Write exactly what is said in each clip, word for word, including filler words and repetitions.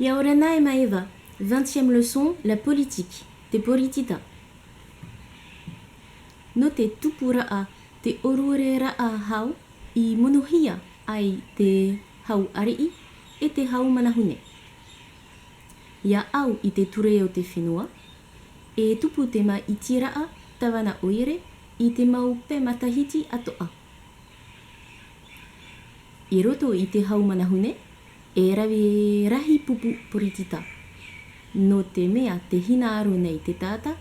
ʻIa ora na e Maeva, vingtième leçon, la politique, te poritita. Nō te tupuraʻa, te ʻorureraʻa hau, i monohia ai te hau ariʻi e te hau manahune. ʻIa au i te ture o te fenua, e tupu te māʻitiraʻa tāvana ʻoire i te mau pae matahiti atoʻa. I roto i te hau manahune, e rave rahi pupu poritita. Nō te mea tē hinaʻaro nei te taʻata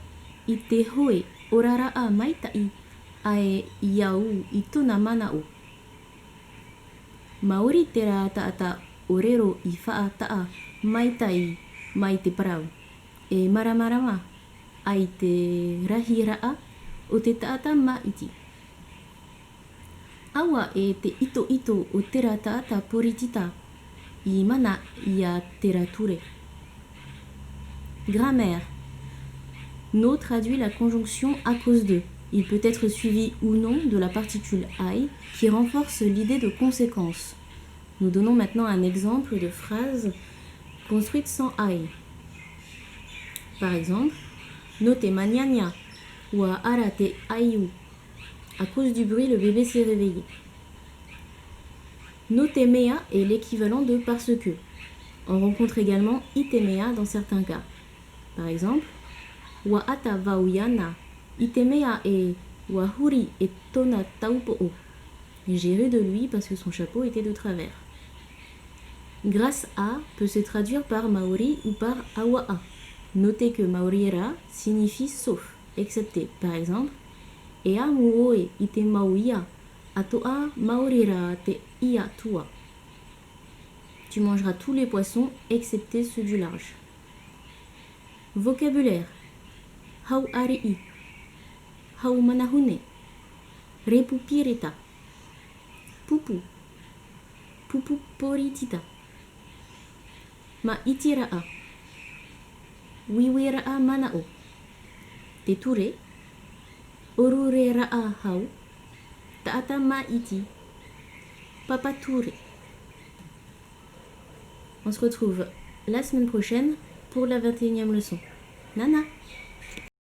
i te hoe oraraʻa maitaʻi ʻae i au i tōna manaʻo. Maori terā taʻata ʻōrero i faʻataʻa maitaʻi mai te parau, e māramarama ai te rahiraʻa o te taʻata māʻiti. ʻAua e te itoito o terā taʻata poritita i mana ia terā ture. Grammaire. No traduit la conjonction à cause de. Il peut être suivi ou non de la particule ai qui renforce l'idée de conséquence. Nous donnons maintenant un exemple de phrase construite sans ai. Par exemple, no te maniania, ua ara te aiu. À cause du bruit, le bébé s'est réveillé. No te mea est l'équivalent de parce que. On rencontre également i te mea dans certains cas. Par exemple, ua ata vau iāna, i te mea e ua huri e tōna taupoʻo. J'ai ri de lui parce que son chapeau était de travers. Grâce à peut se traduire par maori ou par ʻaua ā. Notez que maori rā signifie sauf, excepté. Par exemple, e amu ʻoe i te mau iʻa, atoʻa maori rā te iʻa tua. Tu mangeras tous les poissons excepté ceux du large. Vocabulaire. Hau ariʻi. Hau manahune. Repu pirita. Pupu. Pupu poritita. Māʻitiraʻa. Uiuiraʻa manaʻo. Te ture. ʻOrureraʻa hau. Taʻata māʻiti. Papa ture. On se retrouve la semaine prochaine pour la vingt et unième leçon. Nānā.